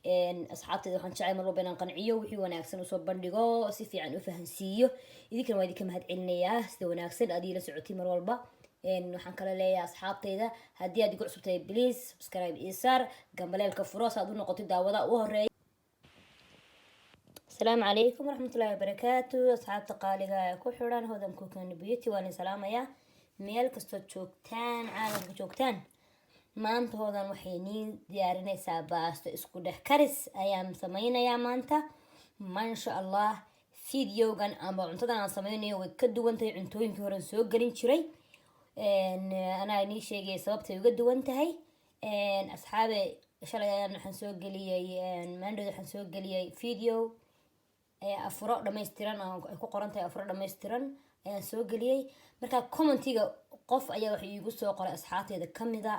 Asxaabteyda waxaan jeclay mar walba inaan qanciyo, wixii wanaagsan usoo bandhigo, si fiican u fahansiiyo. Idinkana waa idinka mahad celinayaa sida wanaagsan aad iila socotay mar walba. Waxaan kala leeyahay asxaabteyda, haddii aad igu cusubtahay, please subscribe ii saar, gambaleelka furo, si aad u noqotay daawada u horeeya. Asalaamu calaykum waraxmatullaahi wabarakaatu. Asxaabta qaaliga ee ku xiran Hodan Cooking Beauty, waan idin salaamayaa meel kastoo joogtaan, caalamka joogtaan. Maanta Hodan waxay nii diyaarinaysaa baasto isku dhex karis ayaan sameynayaa maanta, maasha Allah. Videogan ama cuntadan aan sameynayo way ka duwan tahay cuntooyinkii horen soo gelin jiray. Anaa inii sheegaya sababtay uga duwan tahay. Asxaabe, shalay ayaan waxaan soo geliyey, maandhood waxaan soo geliyey video afuro dhammaystiran, ay ku qoran tahay afuro dhammaystiran ayaan soo geliyey. Marka commentiga qof ayaa wax iigu soo qoray asxaabteyda kamida,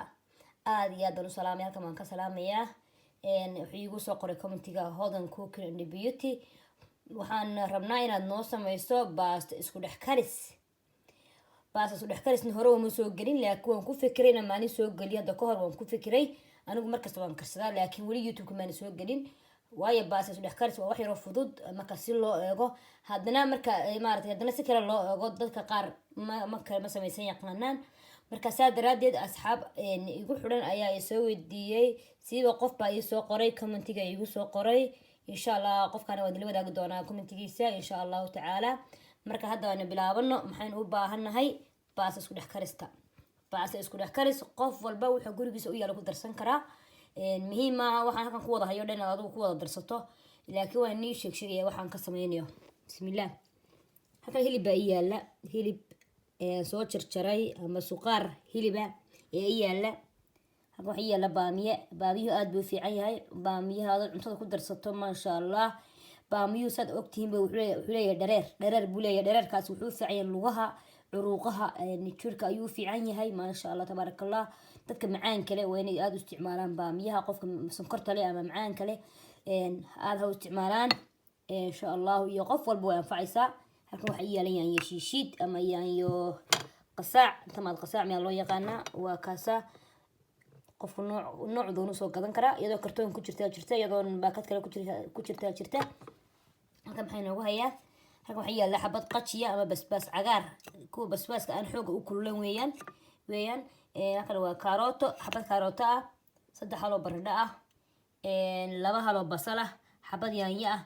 aada iyo aad baan u salaamay, halkan baan ka salaamayaa. Wuxuu iigu soo qoray commentiga: "Hodan Cooking and Beauty, waxaan rabnaa inaad noo sameyso baasto isku dhex karis." Baasta isku dhex karisna hore uma soo gelin, laakiin waan ku fikiray inaan maalin soo geliyo. Hadda kahor waan ku fikiray, anigu markasta waan karsadaa, laakiin weli YouTube-ka maana soo gelin, waayo baasta isku dhex karis waa wax yaroo fudud marka si loo eego. Haddana marka maaragtay, haddana si kale loo eego, dadka qaar ma sameysan yaqaanaan. Marka saa daraadeed asxaab igu xidhan ayaa isoo weydiiyey, siiba qof baa iisoo qoray, commentiga iigu soo qoray. Insha Allah qofkana waan idila wadaagi doonaa commentigiisa, insha Allahu tacaala. Marka hadda waana bilaabano. Maxaynu u baahannahay baasta isku dhex karista? Baasta isku dhex karis qof walba wuxuu gurigiisa u yaala ku darsan karaa. Muhiim maaha waxaan halkan ku wada hayo dhan inaad adigu ku wada darsato, laakiin waan nii sheeg sheegaya waxaan ka sameynayo. Bismillaah. Halkan hilib baa ii yaala, hilib soo jarjaray ama suqaar hiliba ee ii yaala. Halkan waxaa ii yaala baamiye. Baamiyuhu aada buu u fiican yahay. Baamiyaha aad cuntada ku darsato, maasha Allah. Baamiyuhu, saad ogtihiinba, wuxuu leeyahay dhareer, dhareer buu leeyahay. Dhareerkaas wuxuu u fiican yahay lugaha, curuuqaha jirka ayuu u fiican yahay, maasha Allah, tabaaraka Allah. Dadka macaan kale waa inay aada u isticmaalaan baamiyaha. Qofka sonkorta leh ama macaan kale aada ha u isticmaalaan, insha Allahu, iyo qof walba way anfacaysaa. Halkan waxaa ii yaalan yaanyo shiishiid ama yaanyo qasaac, tamaad qasaac miyaa loo yaqaanaa? Waa kaasa. Qofku nooc doonu soo gadan karaa, iyadoo kartoon ku jirta jirta, iyadoo baakad kale ku jirta jirta. Halkan maxay noogu hayaa? Halkan waxaa yaala xabad qajiya ama basbaas cagaar, kuwa basbaaska aan xooga u kululan weeyaan. Halkan waa kaarooto, xabad kaarooto ah, saddex haloo baradho ah, laba haloo basal ah, xabad yaanyo ah.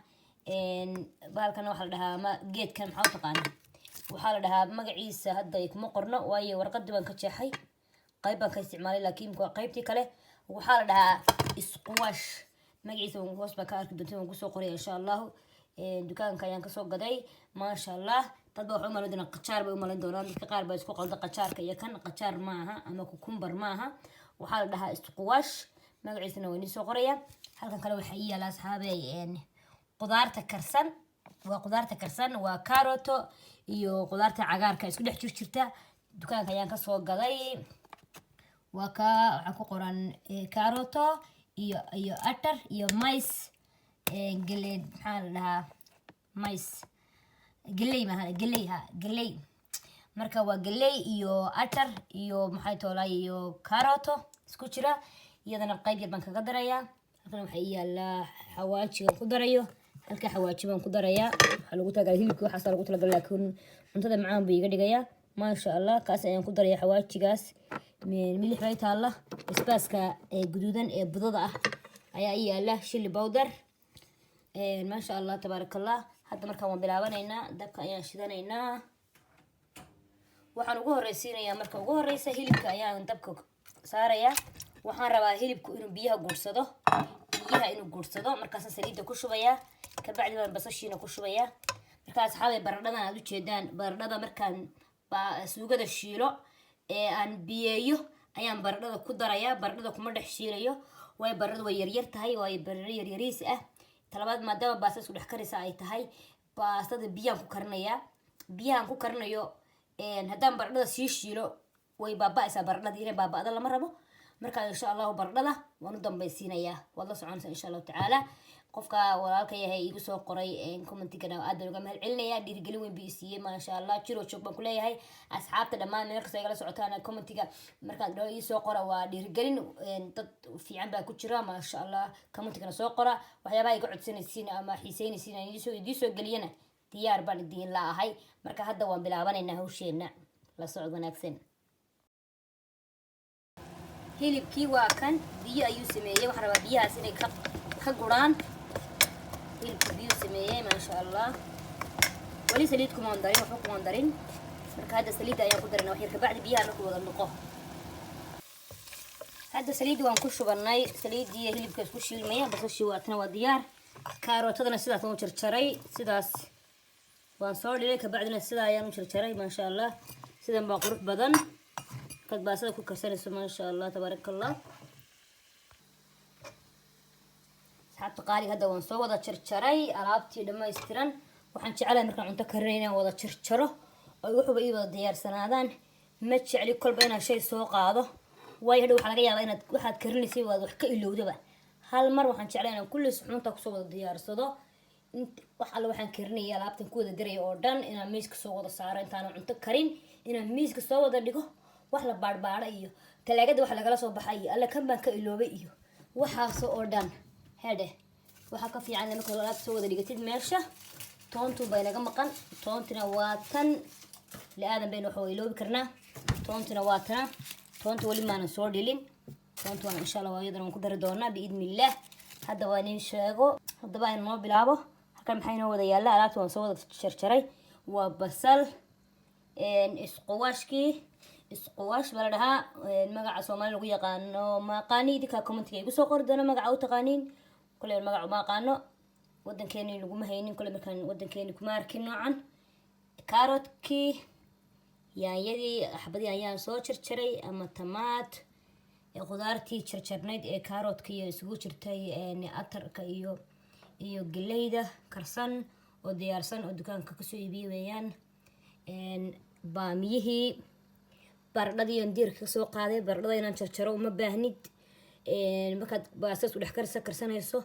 Bahalkan waxaa la dhahaa, ama geedkan maxaa u taqaana? Waxaa la dhahaa, magaciisa hadda kuma qorno, waayo warqadii baan ka jeexay, qayb baan ka isticmaalay, laakiin waa qaybtii kale. Waxaa la dhahaa squash magaciisa, hoos baa ka arki doonta, waan kusoo qoraya, insha Allahu. Dukaanka ayaan kasoo gaday, maasha Allah. Dad ba waxay umalayn doonaan qajaar bay umalayn doonaan. Dadka qaar baa isku qalda qajaarka iyo kan. Qajaar maaha ama cucumber maaha, waxaa la dhahaa squash, magaciisana waa inii soo qoraya. Halkan kale waxaa ii yaala, asxaabey, qudaarta karsan. Waa qudaarta karsan, waa caroto iyo qudaarta cagaarka isku dhex jir jirta. Dukaanka ayaan kasoo gaday. Waa ka waxaa ku qoran caroto iyo atar iyo mais, galeed, maxaa la dhahaa, mais, galey maaha, galey, ha, galey. Marka waa galey iyo atar iyo maxay toolay iyo caroto isku jira. Iyadana qayb yar baan kaga darayaa. Halkan waxaa ii yaalaa xawaajigan ku darayo. Halka xawaaji baan ku darayaa. Waxaa lagu talagalay hilibka, waxaasa lagu talagalay, laakiin cuntada macaan buu iga dhigayaa, maasha Allah. Kaas ayaan ku daraya, xawaajigaas. Milix bay taalla, basbaaska guduudan ee budada ah ayaa ii yaala, chili powder, maasha Allah, tabaaraka Allah. Hadda markaan waan bilaabanaynaa, dabka ayaan shidanaynaa. Waxaan ugu horeysiinayaa, marka ugu horeysa, hilibka ayaan dabka saarayaa. Waxaan rabaa hilibku inuu biyaha guursado, biyaha inuu guursado. Markaasaan saliidda ku shubayaa, kabacdi baan basashiina ku shubayaa. Marka asxaabay, baradhadan aad ujeedaan, baradhada markaan suugada shiilo ee aan biyeeyo ayaan baradhada ku darayaa. Baradhada kuma dhex shiilayo, waayo baradhada way yaryar tahay, waayo baradho yaryariis ah. Talabaad, maadaama baasta isku dhex karisa ay tahay, baastada biyaan ku karinayaa. Biyahaan ku karinayo, haddaan baradhada sii shiilo, way baaba-aysaa baradhada. Inay baaba-da lama rabo. Marka insha Allahu baradhada waan u dambaysiinayaa, waad la soconaysaa, insha Allahu tacaala. Qofka walaalka yahay igu soo qoray commentigana aad baan uga mahad celinaya. Dhiirigelin weyn buu siiyey, maasha Allah. Jiro joog baan kuleeyahay. Asxaabta dhammaan meel kastoo igala socotaan, commentiga markaan dhaho ii soo qora, waa dhiirigelin. Dad fiican baa ku jira, maasha Allah. Commentigana soo qora waxyaabaha iga codsanaysiin ama xiiseynaysiin aan idiin soo geliyana, diyaar baan idiin la ahay. Marka hadda waan bilaabanaynaa hawsheena, la socod wanaagsan. Hilibkii waa kan, biyo ayuu sameeyey. Waxaan rabaa biyahaas inay ka guraan. Hilibka biyuu sameeyey, maasha Allah. Weli saliid kumaan darin, waxba kumaan darin. Marka hadda saliidda ayaan ku darana wax yar kabacdi, biyaha markuu wada noqo. Hadda saliidda waan ku shubanay, saliiddii hilibka isku shiilmaya. Basashii waatana, waa diyaar. Karootadana sidaas waan u jarjaray, sidaas waan soo dhilay, kabacdina sidaa ayaan u jarjaray, maasha Allah. Sidan baa qurux badan markaad baastada ku karsanayso, maasha Allah, tabaaraka Allah. Asxaabta qaaliga, hadda waan soo wada jarjaray alaabtii dhammaystiran. Waxaan jecelahay markaan cunto karinay inaan wada jarjaro oo wuxuuba ii wada diyaarsanaadaan. Ma jecli kolba inaan shay soo qaado, waayo hadhow waxaa laga yaabaa inaad waxaad karinaysay waad wax ka ilowdaba hal mar. Waxaan jeclay inaan kulli suxuunta kusoo wada diyaarsado wax alle waxaan karinaya, alaabtan ku wada daraya oo dhan inaan miiska soo wada saaro intaanan cunto karin, inaan miiska soo wada dhigo. Wax la baadhbaadha iyo talaagada wax lagala soo baxa iyo alle kan baan ka iloobay iyo waxaas oo dhan hedhe, waxaa ka fiican marka alaabta soo wada dhigatid meesha. Toontu bay naga maqan, toontina waa tan. La-aadan baynu waxa iloobi karnaa. Toontina waa tana, toonta weli maanan soo dhilin. Toonta waan insha Allah iyadana waan ku dari doonaa biidni Illaah. Hadda waa inin sheego, haddaba aynu noo bilaabo. Halkan maxaa inoo wada yaalla? Alaabta waan soo wada jarjaray. Waa basal, isquwaashkii, isquwaash baa la dhahaa. Magaca Soomaali lagu yaqaano ma aqaani, idinkaa commentiga igu soo qori doona magaca u taqaaniin. Kole magaca ma aqaano, wadankeeni laguma haynin. Kole markaan wadankeeni kuma arkin noocan. Kaarotkii, yaanyadii, xabadii ayaan soo jarjaray ama tamaat, khudaartii jarjarnayd ee kaarotka iyo isugu jirtay, atarka iyo geleyda karsan oo diyaarsan oo dukaanka kasoo iibiyey weeyaan. Baamiyihii, baradhadii aan diirka kasoo qaaday. Baradhada inaan jarjaro uma baahnid. Markaad baastas u dhex karsa karsanayso,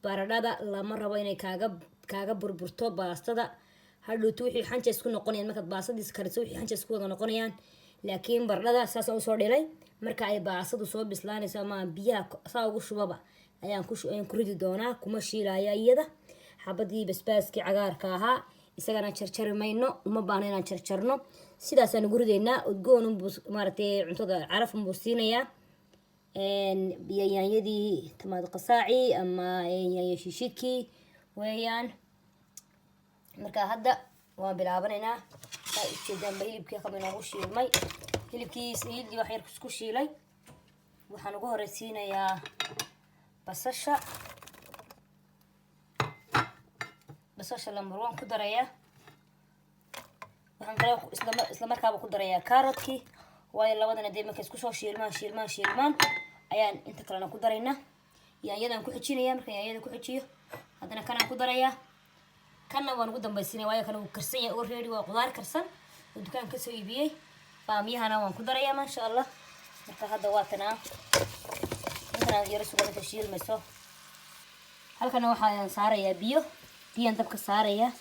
baradhada lama rabo inay kaaga burburto baastada. Hadhowto wixii xanja isku noqonayaan. Markaad baastadiis kariso, wixii xanja isku wada noqonayaan. Laakiin baradhada saasaan usoo dhilay. Marka ay baastadu soo bislaanayso ama biyaha saa ugu shubaba ayaan ku ridi doonaa, kuma shiilaya iyada. Xabadii basbaaskii cagaarka ahaa, isagana jarjari mayno, uma baahno inaan jarjarno, sidaasaan ugu ridaynaa. Udgoon unbuu maaragtay, cuntada caraf unbuu siinayaa. Biyo yaanyadii, tamaad qasaaci ama yaanyo shiishidkii weeyaan. Marka hadda waan bilaabanaynaa. Saa ujeedaanba, hilibkii kama inoogu shiilmay. Hilibkii saliidii wax yar isku shiilay. Waxaan ugu horeysiinayaa basasha. Basasha number one ku daraya. Waxaan kale isla markaaba ku darayaa kaarotkii, waayo labadana dee markay isku soo shiilmaan shiilmaan shiilmaan ayaan inta kalena ku daraynaa. Yaanyadaan ku xijinaya. Marka yaanyada ku xijiyo, haddana kanaan ku darayaa. Kanna waan ugu dambaysinaya, waayo kana wuu karsan yahay already, waa qudaar karsan oo dukaan kasoo iibiyey. Baamiyahana waan ku darayaa, maasha Allah. Marka hadda waa tanaa, intanaan yaro sugan inta shiilmayso. Halkana waxaan saarayaa biyo, biyaan dabka saarayaa.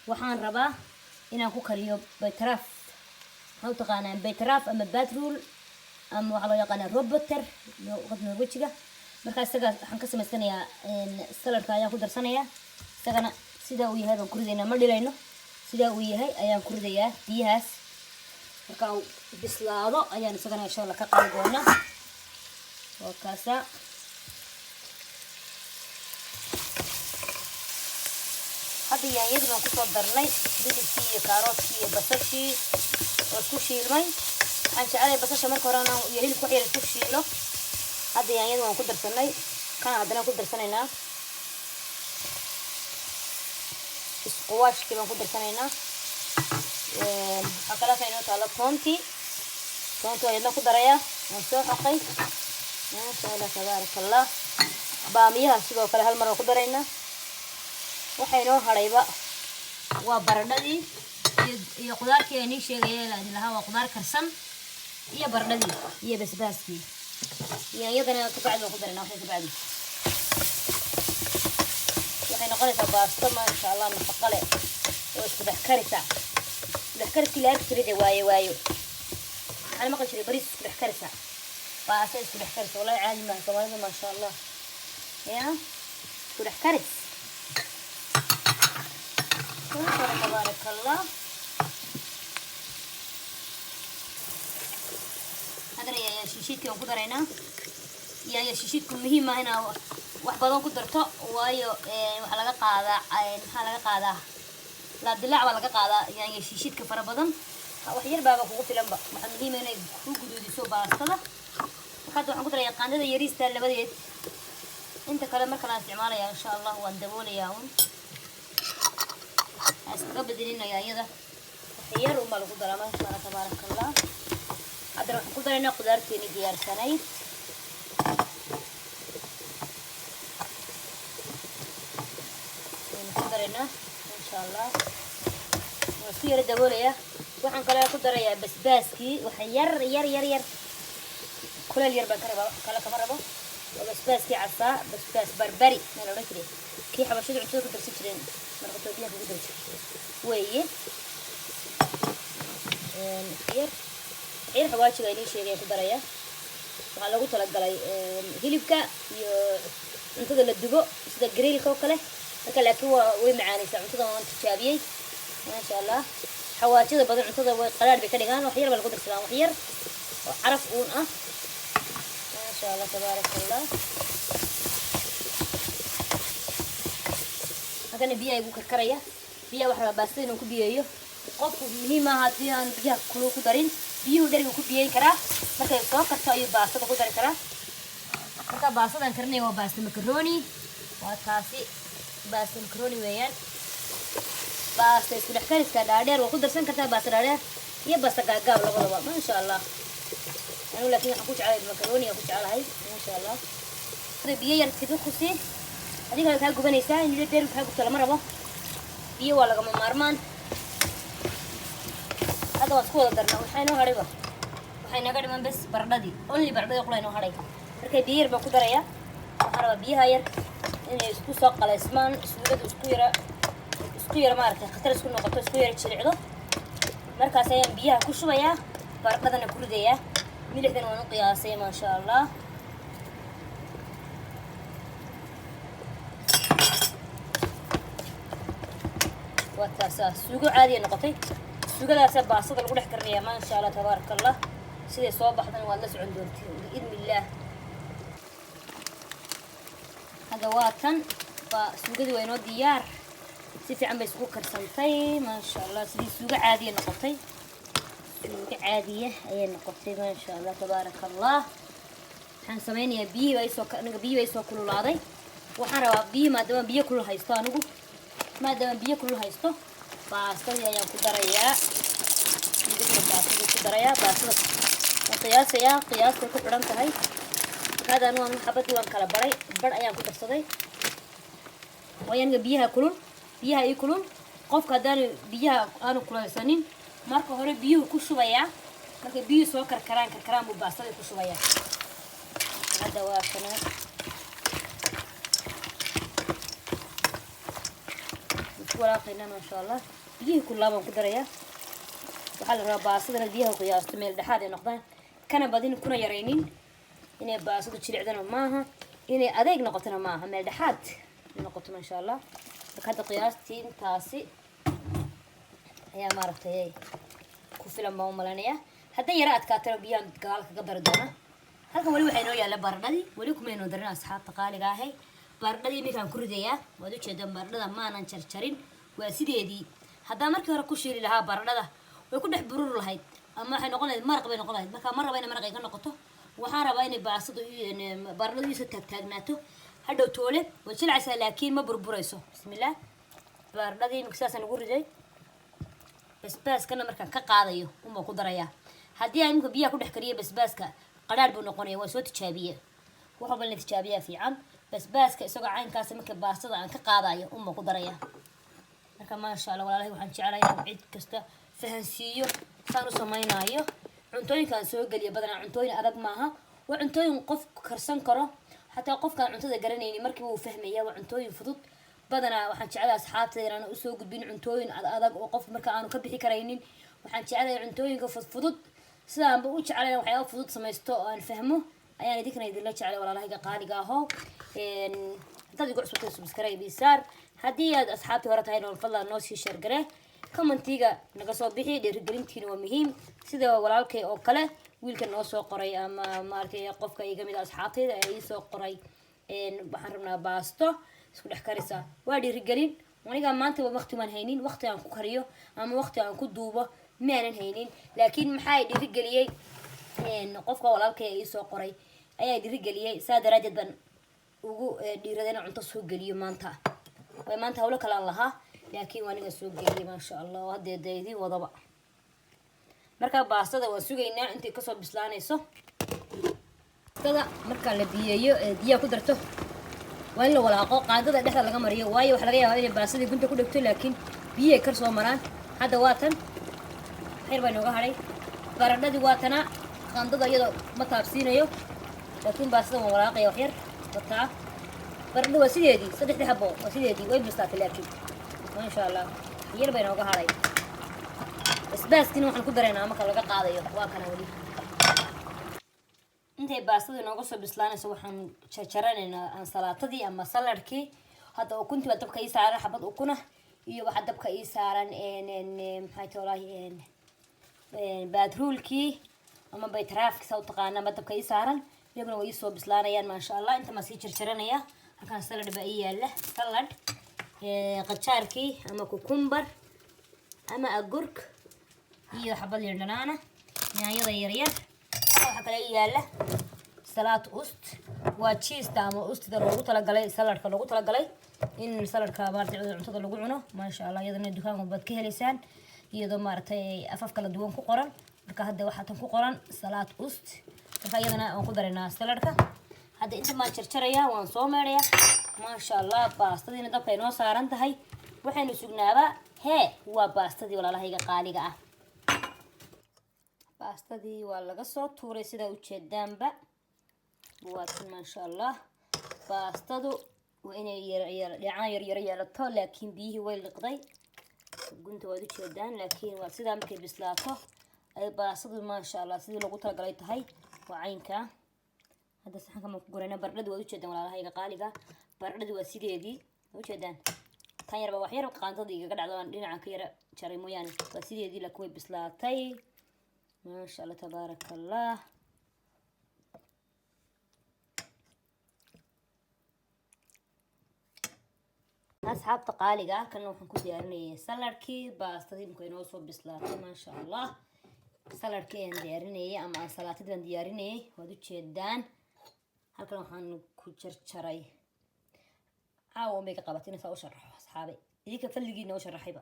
Waxaan rabaa inaan ku kariyo baytaraaf. Maxaa u taqaanaa baytaraaf ama batrul ama waxaa loo yaqaanaa roboter luqad Norwejiga. Marka isaga waxaan ka samaysanayaa saladka ayaan ku darsanayaa. Isagana sidaa uu yahay baan ku ridaynaa, ma dhilayno. Sidaa uu yahay ayaan ku ridayaa biyahaas. Marka uu bislaado ayaan isagana insha Allah ka qaadi doonaa. Waa kaasa. Hadda yaanyadii baan kusoo darnay, hilibkii iyo kaaroodkii iyo basashii oo isku shiilmay. Waxaan jecelahay basasha marka hore iyo hilibka wax yar isku shiilo. Hadda yaanyadii waan ku darsanay, kana haddana ku darsanaynaa. Isquwaashkii baan ku darsanaynaa. Waxaa kale ka inoo taalo toontii. Toontii waa iyadna ku darayaa, waan soo xoqay, maasha Allah, tabaaraka Allah. Baamiyaha sidoo kale hal mar waan ku daraynaa. Waxa inoo hadhayba waa baradhadii iyo qudaartii aan ii sheegaya lahaa, waa qudaar karsan iyo baradhadii iyo basbaaskii iyo iyadana kabacdi waan ku daraynaa waxay kabacdi. Noqonaysaa baasto, maasha Allah, nafaqo leh oo isku dhex karisa. Isku dhex kariskii la arki jiray dee, waayo waayo waxaan maqli jiray bariis isku dhex karisa, baasto isku dhex karisa. Wallahi caadi maaha Soomaalida, maasha Allah. Ya isku dhex karis, maasha Allah, tabaaraka Allah. Haddana yaanya shishiidkii waan ku daraynaa. Yaanya shishiidku muhiim ah inaa wax badan ku darto, waayo waxaa laga qaadaa, maxaa laga qaadaa, laabdilaac baa laga qaadaa yaanya shishiidka fara badan. Wax yar baaba kugu filanba. Waxaa muhiim ah inay ku guduudiso baastada. Hadda waxaan ku darayaa qaandada yariista labadeed. Inta kale mar kale aan isticmaalayaa, insha Allah. Waan daboolayaa un, iskaga bedelina yaanyada, wax yar unbaa lagu daraa. Maasha Allah, tabaaraka Allah. Haddana waxaan ku daraynaa qudaarteeni diyaarsanayd. Waynu ku daraynaa, insha Allah. Waan isku yara daboolayaa. Waxaan kale ku darayaa basbaaskii, waxa yar yar yar yar, kuleel yar baan ka rabaa, wax kale kama rabo. Waa basbaaskii casaa, basbaas barbari maa la odhan jiray, kii xabashadu cuntada ku darsan jireen, marka Itoobiyaanka ku dari jiray weeye. Yar yar xawaajiga inii sheegaya ku daraya. Waxaa loogu talagalay hilibka iyo cuntada la dubo sida grillka oo kale. Marka laakiin waa way macaanaysaa cuntada, waan tijaabiyey, maasha Allah. Xawaajida badan cuntada way qaraar bay ka dhigaan. Wax yar baa lagu darsadaa, wax yar oo caraf uun ah. Maasha Allah, tabaaraka Allah. Halkana biyaha igu karkaraya. Biyaha waxa rabaa baastada inuu ku biyeeyo. Qofku muhiim ah haddii aan biyaha kulul ku darin, biyuhu dheriga ku biyeyn karaa. Markay soo karto ayuu baastada ku dari karaa. Marka baastadan karinaya waa baasta macaroni, waa taasi, baasta macaroni weeyaan. Baasta isku dhex kariska dhaadheer waa ku darsan kartaa, baasta dhaadheer iyo baasta gaagaab labadaba, maasha Allah. Anigu laakiin waxaan ku jecelahay macaroni aan ku jecelahay, maasha Allah. Biyo yar tibi ku sii, adiga kaa gubanaysaa. In dheer kaa gubto lama rabo, biyo waa lagama maarmaan. Hadda waan isku wada darnaa. Waxaa inoo hadhayba, waxay naga dhiman bes baradhadii, only baradhadii qula inoo hadhay. Marka biyo yar baan ku darayaa. Waxaan rabaa biyaha yar inay isku soo qalaysmaan, suugadu isku yara maaragtay khatar isku noqoto, isku yara jilicdo. Markaas ayaan biyaha ku shubayaa, baradhadana ku ridayaa. Milixdana waan u qiyaasay, maasha Allah. Waa taasaa, suugo caadiya noqotay. Suugadaasaa baastada lagu dhex karinayaa, maasha Allah, tabaaraka Allah. Siday soo baxdana waad la socon doontiin biidni illaah. Hadda waa tan, waa suugadii, waa inoo diyaar. Si fiican bay isugu karsantay, maasha Allah. Sidii suugo caadiya noqotay, suugo caadiya ayay noqotay, maasha Allah, tabaaraka Allah. Waxaan sameynayaa, biyihii baa isoo, aniga biyihii baa isoo kululaaday. Waxaan rabaa biyihii, maadaama biyo kulul haysto anigu, maadaama biyo kulul haysto, baastadii ayaan ku darayaa. Suugadii baastadii ku darayaa. Baastada waan qiyaasayaa, qiyaastay ku xidhan tahay. Marka hadda anigu waan xabadii waan kala baray, bar ayaan ku darsaday, waayo aniga biyaha kulul, biyaha ii kulul. Qofka haddaanu biyaha aanu kulaysanin, marka hore biyuhu ku shubayaa. Markay biyuhu soo karkaraan karkaraan buu baastadii ku shubayaa. Hadda waa kana, isku walaaqaynaa, maasha Allah. Biyihii kululaa baan ku darayaa. Waxaa la rabaa baastadana biyaha qiyaasto, meel dhexaad ay noqdaan, kana badin kuna yaraynin. Inay baastadu jilicdana maaha, inay adeeg noqotona maaha, meel dhexaad noqoto, maasha Allah. Marka hadda qiyaastii intaasi ayaa maaragtay ku filan baan u malaynayaa. Hadday yara adkaatana biyahan gadaal kaga dari doona. Halkan weli waxaa inoo yaalla baradhadii, weli kumaynoo darin, asxaabta qaaliga ahay. Baradhadii iminkaan ku ridayaa. Waad ujeedaan, baradhada maanan jarjarin, waa sideedii. Haddaan markii hore ku shiili lahaa baradhada, way ku dhex burur lahayd ama waxay noqon lahayd maraq bay noqon lahayd. Marka ma raba inay maraq ay ka noqoto. Waxaan rabaa inay baasadu, baradhadu iisoo taagtaagnaato. Hadhow toole way jilcaysaa, laakiin ma burburayso. Bismillaah. Baradhadii imika saasaan ugu riday. Basbaaskana markaan ka qaadayo unbaan ku darayaa. Haddii aan imika biyaha ku dhex kariyo, basbaaska qadhaadh buu noqonaya. Waa soo tijaabiye, wax walba in la tijaabiyaa fiican. Basbaaska isagoo caynkaas marka baastada aan ka qaadayo unbaan ku darayaa. Marka maasha Allah, walaalahay, waxaan jeclahay inaan cid kasta fahansiiyo saan u sameynaayo cuntooyinkaan soo geliya. Badanaa cuntooyin adag maaha, waa cuntooyin qof karsan karo, xataa qofkaan cuntada garanaynin markiiba wuu fahmaya. Waa cuntooyin fudud. Badanaa waxaan jeclahay asxaabtayda inaan usoo gudbin cuntooyin ad adag oo qof marka aanu ka bixi karaynin. Waxaan jeclahay cuntooyinka fudfudud. Sidaanba u jeclay inaan waxyaaba fudud samaysto oo aan fahmo ayaan idinkana idinla jeclay, walaalahayga qaaliga aho. Haddaad igu cusubtay, subscribe ii saar. Haddii aad asxaabtii hore tahay, nool fadlan noo sii share garee, commentiga naga soo bixi. Dhiirigelintiina waa muhiim. Sida walaalkay oo kale, wiilka noo soo qoray ama maaragtay qofka iga mid a asxaabtayda ee ii soo qoray, "Waxaan rabnaa baasto isku dhex karisa," waa dhiirigelin. Aniga maanta waqti waan haynin, waqti aan ku kariyo ama waqti aan ku duubo maanan haynin, laakiin maxaa dhiirigeliyey? Qofka walaalkay ii soo qoray ayaa dhiirigeliyey. Saa daraadeed baan ugu dhiiraday inaan cunto soo geliyo maanta. Way maanta hawlo kale aan lahaa, laakiin waa aniga soo geliyey, maasha Allah. Haddee dee idiin wadaba. Marka baastada waan sugaynaa intay kasoo bislaanayso. Baastada marka la biyeeyo ee biyaha ku darto, waa in la walaaqo, qaadada dhexda laga mariyo, waayo waxaa laga yaabaa inay baastadii gunta ku dhegto, laakiin biyahay kar soo maraan. Hadda waa tan, xir baa inooga hadhay. Baradhadii waa tana. Qaandada iyadoo ma taabsiinayo, laakiin baastada waan walaaqaya wax yar. Wataa baradho, waa sideedii, saddexdii xabo waa sideedii, way bislaatay, laakiin maasha Allah yar baa inooga hadhay. Basbaaskiina waxaan ku daraynaa marka laga qaadayo. Waa kana weli. Intay baastada inooga soo bislaanayso, waxaan jarjaranaynaa ansalaatadii ama saladkii. Hadda ukuntii baa dabka ii saaran, xabad ukuna, iyo waxaa dabka ii saaran, maxay tolaahi, baadruulkii ama baytaraafki saa u taqaana ama dabka ii saaran. Iyaguna way iisoo bislaanayaan, maasha Allah. Inta maan sii jarjaranaya. Halkaan salad baa ii yaala, salad, qajaarkii ama cucumber ama agurk iyo xabad liin dhanaana, yaanyada yaryar. Waxaa kale ii yaala salaad ust, waa cheeseta ama ustida loogu talagalay saladka, loogu talagalay in saladka maaragtay cuntada lagu cuno, maasha Allah. Iyadana dukaanka baad ka heleysaan, iyadoo maaragtay afaf kala duwan ku qoran. Marka hadda waxaa tan ku qoran salaad ust. Marka iyadana waan ku daraynaa saladka. Hadda inta maan jarjarayaa, waan soo meedhayaa, maasha Allah. Baastadiina dabka inoo saaran tahay. Waxaynu sugnaaba hee waa baastadii, walaalahayga qaaliga ah. Baastadii waa laga soo tuuray, sidaa ujeedaanba. Waa tan, maasha Allah. Baastadu waa inay dheecaan yaryaro yeelato, laakiin biyihii way liqday gunta, waad ujeedaan. Laakiin waa sidaa markay bislaato ay baastadu, maasha Allah, sidii loogu talagalay tahay. Waa caynka. Hadda saxanka maan ku gurayna. Baradhadu waad ujeedaan, walaalahayga qaaliga, baradhadu waa sideedii, waa ujeedaan. Tan yarba wax yar qaandada igaga dhacdo aan dhinaca ka yara jaray mooyaane, waa sideedii, laakiin way bislaatay, maasha Allah, tabaaraka Allah. Asxaabta qaaliga ah, kana waxaan ku diyaarinayay saladkii. Baastadii imka inoo soo bislaatay, maasha Allah. Saladkii ayaan diyaarinayay ama ansalaatadii baan diyaarinayay, waad ujeedaan. Halkan waxaan ku jarjaray, caawa unbay ka qabatay inaan saa u sharaxo, asxaabay. Idinka fadligiina u sharaxayba.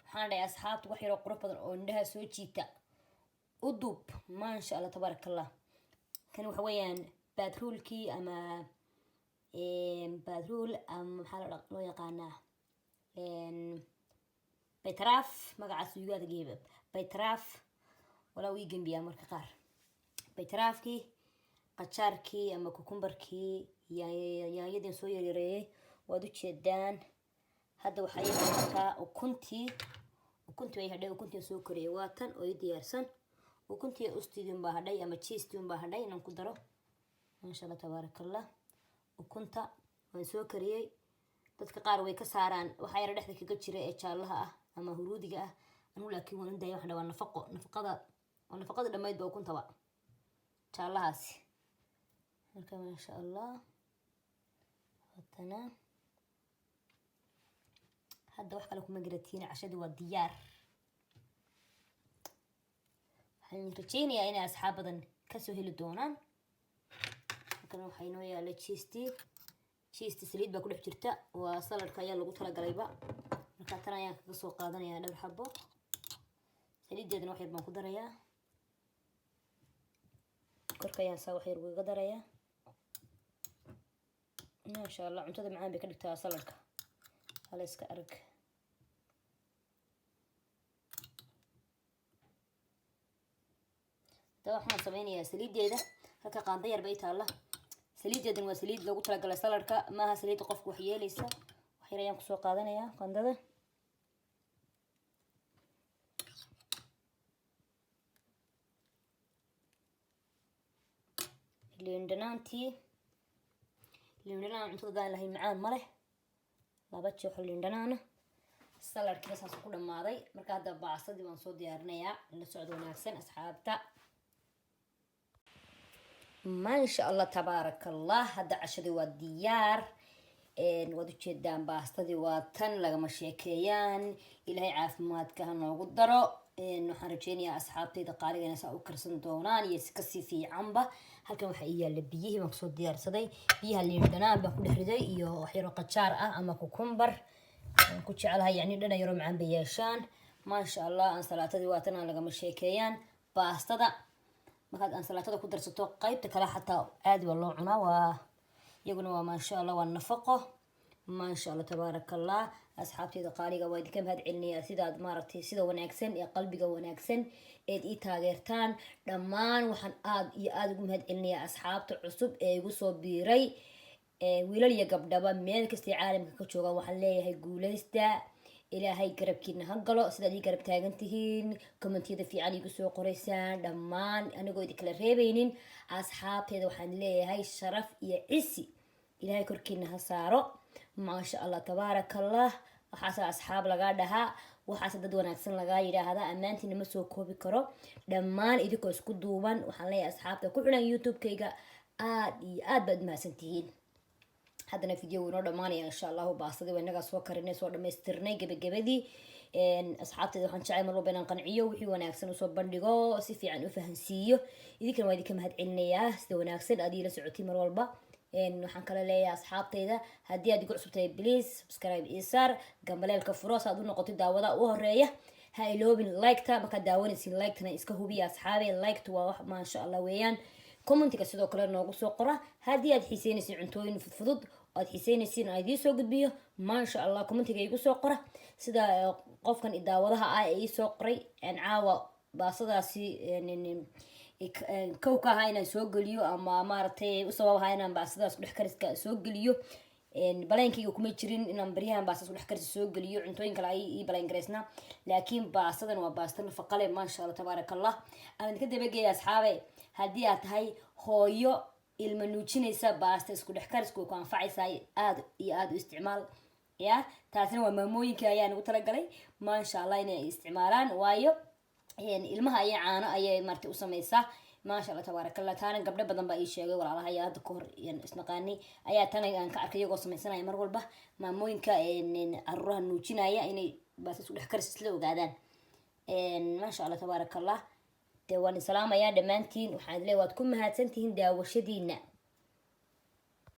Waxaan dhahay asxaabta wax yaroo qurux badan oo indhaha soo jiita u duub, maasha Allah, tabaaraka Allah. Kan waxa weeyaan baadruulkii ama baadruul ama maxaa loo yaqaanaa, baytaraaf. Magacaas igu adagyahay, baytaraaf, walaa wii gembiyaa marka qaar. Baytaraafkii, qajaarkii ama cucumberkii, yaanyadii soo yaryareeyay, waad ujeedaan. Hadda waxaa ii markaa ukuntii. Ukuntii way hadhay, ukuntii soo koriyay waa tan oo ii diyaarsan. Ukuntii ustidii unbaa hadhay ama cheestii unbaa hadhay inaan ku daro, maasha Allah, tabaaraka Allah. Ukunta waan soo kariyey. Dadka qaar way ka saaraan waxaa yara dhexda kaga jira ee jaallaha ah ama huruudiga ah. Anigu laakiin waan u daaya. Waxaan dhahaa waa nafaqo, nafaqada waa nafaqada dhammayd ba ukuntaba jaallahaasi. Marka maasha Allah, watana. Hadda wax kale kuma garatiin, cashadii waa diyaar. Waxaan rajeynayaa inay asxaab badan kasoo heli doonaan. Halkan waxaa inoo yaala cheestii. Cheesti saliid baa ku dhex jirta, waa saladka ayaa lagu talagalayba. Marka tan ayaan kaga soo qaadanayaa dhowr xabo. Saliiddeedana wax yar baan ku darayaa, korka ayaan saa wax yar ugaga darayaa, maasha Allah. Cuntada macaan bay ka dhigtaa saladka, hala iska arag. Hadda waxaan sameynayaa saliiddeeda. Halka qaando yar bay taalla. Saliiddeedan waa saliid loogu talagalay saladka, maaha saliidda qofku wax yeelaysa. Wax yar ayaan kusoo qaadanayaa qandada. Liin dhanaantii, liin dhanaan cuntada daan lahayn macaan ma leh. Laba jeexo liin dhanaana. Saladkiina saas ku dhammaaday. Marka hadda baasadii waan soo diyaarinayaa. La socdo wanaagsan, asxaabta. Maasha Allah, tabaaraka Allah. Hadda cashadii waa diyaar. Waad ujeedaan, baastadii waa tan, lagama sheekeeyaan. Ilaahay caafimaadka ha noogu daro. Waxaan rajeynayaa asxaabtayda qaaliga inay saa u karsan doonaan iyo si kasii fiicanba. Halkan waxaa ii yaalla biyihii baan kusoo diyaarsaday. Biyaha liin dhanaan baan ku dhex riday iyo wax yaroo qajaar ah ama cucumber waan ku jecelahay, yacni dhana yaroo macaan bay yeeshaan. Maasha Allah, ansalaatadii waa tan, aan lagama sheekeeyaan. Baastada markaad ansalaatada ku darsato, qaybta kale xataa aad baa loo cunaa. Waa iyaguna waa maasha Allah, waa nafaqo. Maasha Allah, tabaaraka Allah. Asxaabteyda qaaliga, waa idinka mahad celinayaa sidaad maaragtay sida wanaagsan ee qalbiga wanaagsan eed ii taageertaan dhammaan. Waxaan aad iyo aada ugu mahad celinayaa asxaabta cusub ee igu soo biiray, wiilal iyo gabdhaba, meel kastay caalamka ka joogaan. Waxaan leeyahay guuleysta, Ilaahay garabkiina ha galo. Sidaad ii garab taagan tihiin, commentiyada fiican iigu soo qoraysaan dhammaan, anigoo idinkala reebeynin, asxaabteeda waxaan leeyahay sharaf iyo cisi Ilaahay korkiina ha saaro. Maasha Allah, tabaaraka Allah. Waxaase asxaab lagaa dhahaa, waxaase dad wanaagsan lagaa yidhaahdaa. Ammaantiina ma soo koobi karo. Dhammaan idinkoo isku duuban waxaan leeyahay asxaabta ku xidhan YouTube-kayga, aad iyo aad baad mahadsantihiin. Haddana video wuu inoo dhamaanaya, insha Allahu. Baastadii waa inagaa soo karinay, soo dhamaystirnay gebagabadii. Asxaabteeda waxaan jeclay mar walba inaan qanciyo, wixii wanaagsan usoo bandhigo, si fiican u fahansiiyo. Idinkana waa idinka mahad celinayaa sida wanaagsan aad iila socotay mar walba. Waxaan kala leeyahay asxaabtayda, haddii aad igu cusubtahay, please subscribe ii saar, gambaleelka furo si aad u noqotay daawada u horeeya. Ha iloobin like-ta. Markaad daawanaysin, like-tana iska hubiya, asxaabe. Like-ta waa wax maasha Allah weeyaan. Commentiga sidoo kale noogu soo qora haddii aad xiiseynaysin cuntooyin fudfudud oo aad xiiseynaysin aan idiin soo gudbiyo. Maasha Allah, commentiga igu soo qora, sida qofkan daawadaha ah ee ii soo qoray caawa baasadaasi kow ka ahaa inaan soo geliyo, ama maaragtay u sabab ahaa inaan baasadaas dhex kariska soo geliyo. Baleenkayga kuma jirin inaan baryahan baasadaas dhex kariska soo geliyo. Cuntooyin kale ay ii baleen garaysnaa, laakiin baastadan waa baasta nafaqa leh. Maasha Allah, tabaaraka Allah. Aan idinka dabageeya, asxaabe. Haddii aad tahay hooyo ilma nuujinaysa, baasta isku dhex karisku way ku anfacaysaa. Aada iyo aada u isticmaal ya. Taasina waa maamooyinka ayaa nagu talagalay, maasha Allah, inay isticmaalaan, waayo ilmaha ayaa caano ayay maartay u sameysaa. Maasha Allah, tabaaraka Allah. Taana gabdho badan baa ii sheegay, walaalaha ayaa hadda kahor isnaqaanay ayaa tan aan ka arkay iyagoo sameysanaya. Mar walba maamooyinka caruuraha nuujinaya inay baasta isku dhex karis isla ogaadaan. Maasha Allah, tabaaraka Allah. Dee waan salaamayaa dhammaantiin. Waxaan leeyahay waad ku mahadsantihiin daawashadiina.